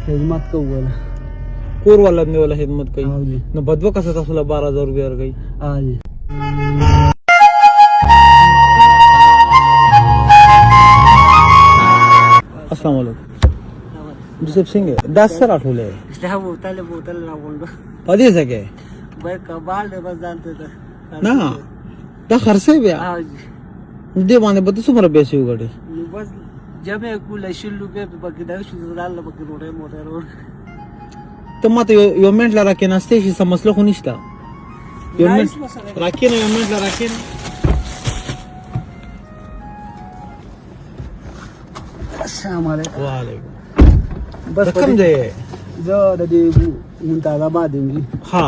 خدمت کوو کور والا مې ولا خدمت کوي. او جی. نو په دوه کسه تاسو له 12,000 روپۍ ورکوي؟ ها جی. السلام علیکم یوسف څنګه دا څه راټولې؟ دا بوتل بوتل راغونډو. په دې څه کې؟ بای کبال دی، بس ځان ته ده. نه، دا خرڅې بیا؟ ها جی. دې باندې به ته څومره پیسې وګټې؟ نو بس جمع کوله، 20 روپۍ په پکې دغه شو، ځان له پکې روټۍ موټۍ راوړ. ته ماته یو منټ له راکېناستې شي؟ څه مسله خو نشته. یو نه، منټ هیڅ مسله نه. راکېنه، یو منټ له راکېنه. السلام علیکم. وعلیکم. بس. د کوم ځای؟ زه د دې ممتاز آباد یم جي. ها،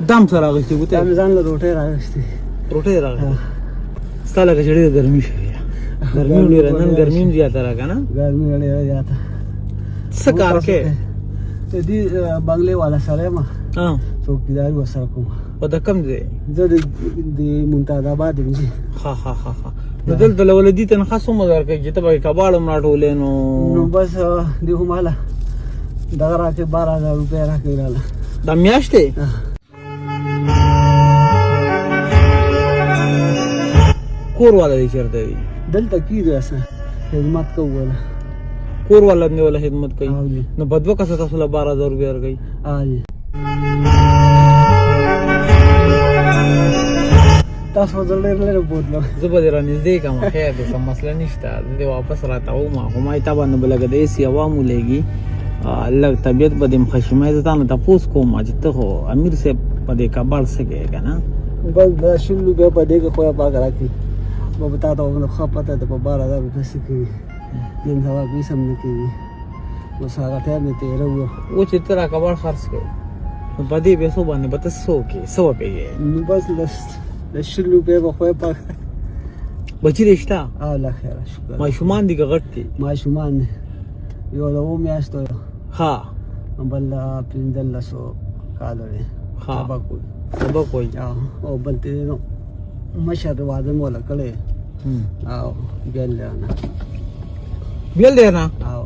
دام څه راغستې؟ دا بوته مې ځان له روټۍ راغستې. روټۍ راغستې. ستا لکه چې ډېره ګرمي شوې ده. ګرمي هم ډېره، نن ګرمي هم زیاته ده که نه؟ ګرمي ډېره زیاته. څه کار کوې؟ د دې بنګلې والا سره یم. ها. څوکیداري ورسره کوم. په د کوم ځای؟ زه د ممتاز آباد یم جي. ښه ښه ښه ښه. نو دلته له ولدي تنخوا څومره درکوي چې ته به کباړ هم راټولې؟ نو نو بس دی خو ماله دغه راکې، 12,000 روپۍ راکوي راله. دا میاشتې؟ کور والا دې چېرته دی؟ دلته کیږي، اسه خدمت کوو. کور والا مې ولا خدمت کوي. او جی. نو په دوه کسه تاسو له 12,000 روپۍ ورکوي؟ ها جی. تاسو زه ډېر لرې بوتلم. زه به دې رانږدې کړم. خیر دی، څه مسله نشته. زه دې واپس راتاوم، خو ما تا باندې به لږه د اېسي هوا هم ولګي، لږ طبیعت به دې هم ښه شي. ما زه تا نه تپوس کوم چې ته خو امیر صاحب په دې کباړ څه کوې که نه؟ بس دا 20 روپۍ په دې کې خدای پاک راکړي. به به تا ته هم ښه پته ده، په 12,000 روپۍ څه کوي؟ نن سبا هېڅ هم نه کوي. بس هغه ټایم یې تېروو. و چې ته را کباړ خرڅ کړې، نو په دې پیسو باندې به ته څه وکړې، څه به پېږې؟ نو بس د 20 روپۍ به خدای پاک. بچي دې شته؟ الله خیره، شکر. ماشومان دي که غټ دي؟ ماشومان دي، یو د 7 میاشتو، ښه. بل د 15 کالو دی. ښه. سبق وایي. سبق وایي. او بل ته نو مشر واده مې وله کړی او بیل دی نه. بیل دی نه؟ او.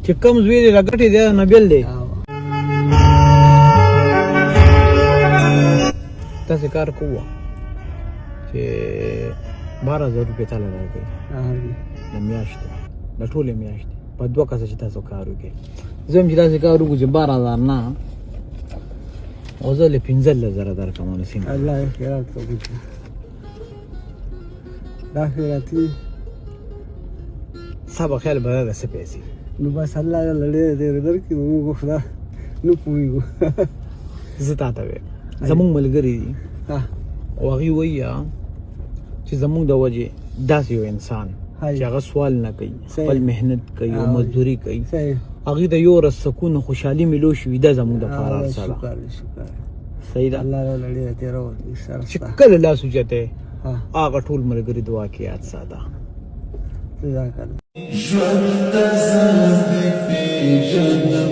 چې کوم زوی دې لګټې دی نه، بیل دی. او. تاسې کار کوه چې 12,000 روپۍ تاله راکوي د میاشتې، د ټولې میاشتې، په دوه کسه چې تاسو کار وکړئ. زه هم چې داسې کار وکړو چې 12,000 نه، او زه له 15,000 درکوم، نو څنګه؟ الله یې خیرات قبول کړي. دا خیراتي. ستا په خیال به دا څه پیسې؟ نو بس الله یې له ډېره ډېره درکړي، نو موږ خو دا نه پوهېږو. زه تا ته وایم، زمونږ ملګري دي او هغوی وایي چې زمونږ د وجې داسې یو انسان چې هغه سوال نه کوي، خپل محنت کوي او مزدوري کوي، هغوی ته یو ورځ سکون او خوشحالي ملو شي، دا زمونږ دپاره هر څه ده. شکر شکر. صحیح ده. الله له ډېره تېره ورکړي سر. چې کله لاس اوچتې، هغه ټول ملګري دعا کې یاد ساته. جزاک الله. ژوند پیژنم.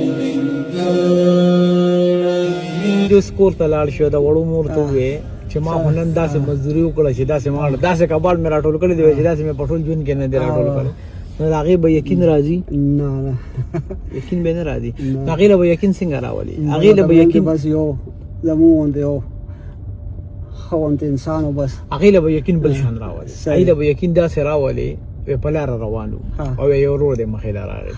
اوس کور ته لاړ شو، د وړو مور ته ووایې چې ما خو نن داسې مزدوري وکړه چې داسې ما داسې کباړ مې راټول کړی دی چې داسې مې په ټول ژوند کې نه دی راټول کړی. نو د هغې به یقین راځي؟ نه نه. یقین به نه راځي. نو هغې له به یقین څنګه راولي؟ هغې له به یقین بس یو زموږ غوندې یو ښه غوندې انسان و بس. هغې له به یقین بل شان راولي. هغې له به یقین داسې راولي. وی په لاره روان وو او یو ورور دی مخې له راغی،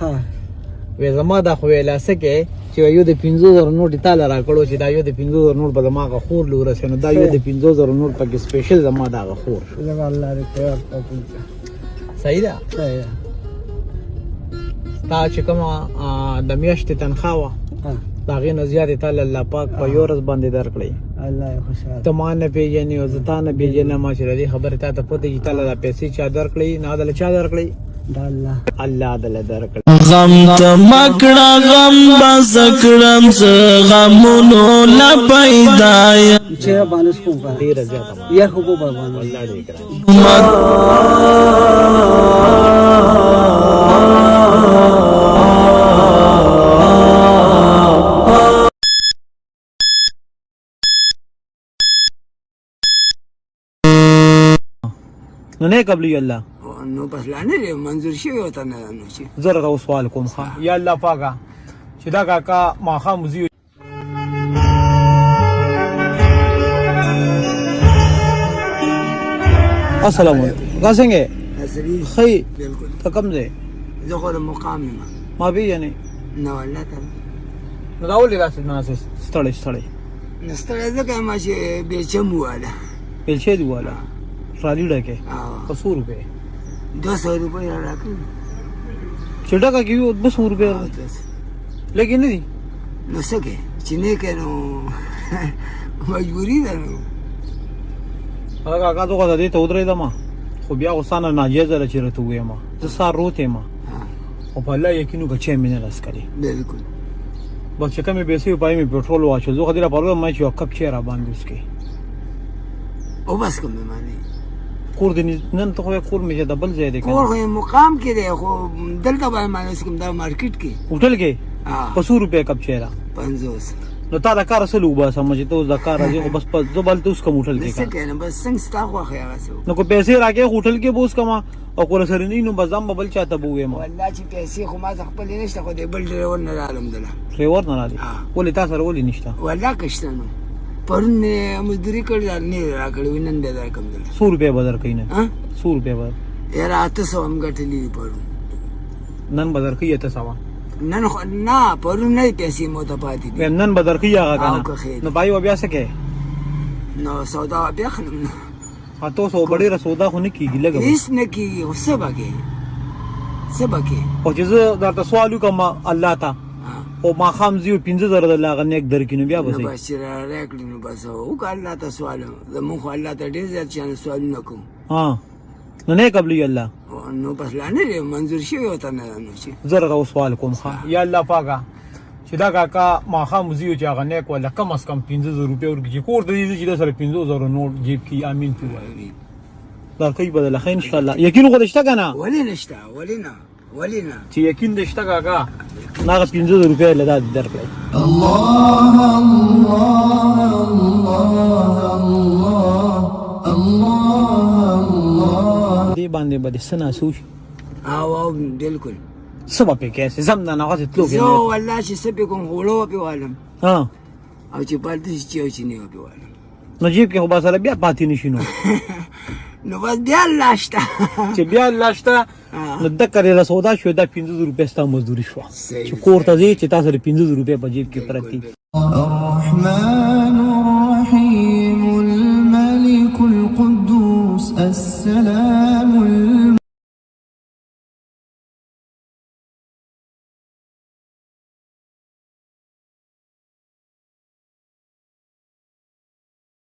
وی زما دا خو وی لاسه کې چې یو د 5,000 نوټ یې تاله راکړو چې دا یو د 5,000 نوټ به زما هغه خور له ورسېږي، نو دا یو د 5,000 نوټ پکې سپیشل زما د هغه خور شو. الله دې خیر قبول کړه. صحیح ده. صحیح ده. ستا چې کومه د میاشتې تنخوا وه، د هغې نه زیاتې تا له الله پاک په یو ورځ باندې درکړې. الله یې خوشحال. ته ما نه پېژنې او زه تا نه پېژنم، چې د دې خبرې تا ته پته چې تا له دا پیسې چا درکړې؟ نه، دله چا درکړې؟ د الله. الله دله درکړې. غم ته مکړه، غم بس کړم زه، غمونو لا پیدا. چې باندې کوم کنه ډېره زیاته یخ وبو باندې. الله دې کړه. نو نه قبلي الله. نو بس لا نه دی منظور شوی ورته نه ده نو چې زه راته اوس سوال کوم ښه یا الله پاکه چې دا کاکا ماښام ځي. السلام علیکم، کا څنګه خی؟ بالکل. ته کوم ځای؟ زه خو د مقام یم. ما پیژنې؟ نه والله ته. نو دا ولې داسې ناست ستړی ستړی؟ نو ستړی ځکه یم چې بیلچه مو واله. بیلچه دې واله، ټرالي ډکې په څو روپۍ؟ 200 روپۍ راکړي. چې ډکه کې یو 200 روپۍ لګې نه دي. نو څه کوې چې نه کوې، نو مجبوري ده نو. هغه کاکا زه خو دې ته ودرېدم، خو بیا خو ستا نه ناجایزه ده چې راته ووایم. زه سهار روتی یم خو په الله یقین وکړه چای مې نه ده څکلی. بالکل. بس چې کومې پیسې وې په هغې مې پټرول واچول. زه خو دې لپاره ووایم چې یو کپ چای را باندې وڅکې. او بس کوم معنی کور دې نن ته خو کور مې چې د بل ځای دی. کور خو مقام کې دی، خو دلته به معنی کوم دا مارکیټ کې هوټل کې په څو روپۍ کپ چای ده؟ 50. نو تا د کاره څه وباسم چې ته اوس د کار راځې؟ خو بس زه به هلته اوس کوم هوټل کې. څه کوې؟ نو بس څنګه ستا خوښه هغسې. نو که پیسې راکې هوټل کې به اوس کوم، او که ورسره نه نو بس ځم به بل چاته به ووایم. والله چې پیسې خو ما خپلې نشته، خو د بل ډریور نه رالم دله. ډریور نه راغلی؟ ولې تا سره ولې نشته؟ والله که شته، نو پرون مې مزدوري کړې ده، نه یې راکړې وي، نن به درکړم دله. څو روپۍ به درکوي نن؟ څو روپۍ به؟ یاره 800 هم ګټلي دي پرون. نن به درکوي 800؟ نن خو نه، پرون نه پیسې مو ته پاتې دي. نن به درکوي هغه که نه؟ نو پای به بیا څه کوې؟ نو سودا به بیا اخلم. نو 800 به ډېره سودا خو نه کېږي، لږه. هېڅ نه کېږي، خو څه به کوې، څه به کوې؟ خو چې زه درته سوال وکړم الله ته او ماښام ځي 5000 د هغه نیک درکړي، نو بیا به څه؟ بس چې راکړي نو بس وکړه الله ته سوال. زمونږ خو الله ته ډېر زیات شیان سوالونه کوو. ها نو نه قبلوي الله؟ نو بس لا نه دی منظور شوی ورته نه ده نو چې. زه راته اوس سوال کوم ښه یا الله پاکه چې دا کاکا ماښام ځي چې هغه نیک والا کم از کم 5000 روپۍ ورکړي چې کور ته ځي، چې د سره 5000 نوټ جیب کې. امین پې ووایه. درکوي به دله ښه انشاءالله. یقین خو دې شته که نه؟ ولې نشته؟ ولې نه، ولې نه؟ چې یقین دې شته کاکا، نو هغه 5000 روپۍ له دا دې درکړی. الله الله الله الله الله. دې باندې به دې څه ناڅه وشي. او او بالکل. څه به پې کوې؟ ځم نه هغسې تلو کې زه والله چې څه پې کوم، غوړو به پې والم او چې پاتې شي چې او چینې به پې والم. نو جیب کې خو به سره بیا پاتې نه شي نو. نو بس بیا الله شته. چې بیا الله شته نو دکه دې سودا شو، دا 5000 روپۍ ستا مزدوري شوه چې کور ته ځې چې تا سره 5000 روپۍ په جیب کې پرتې دي. الرحمن الرحيم الملك القدوس السلام.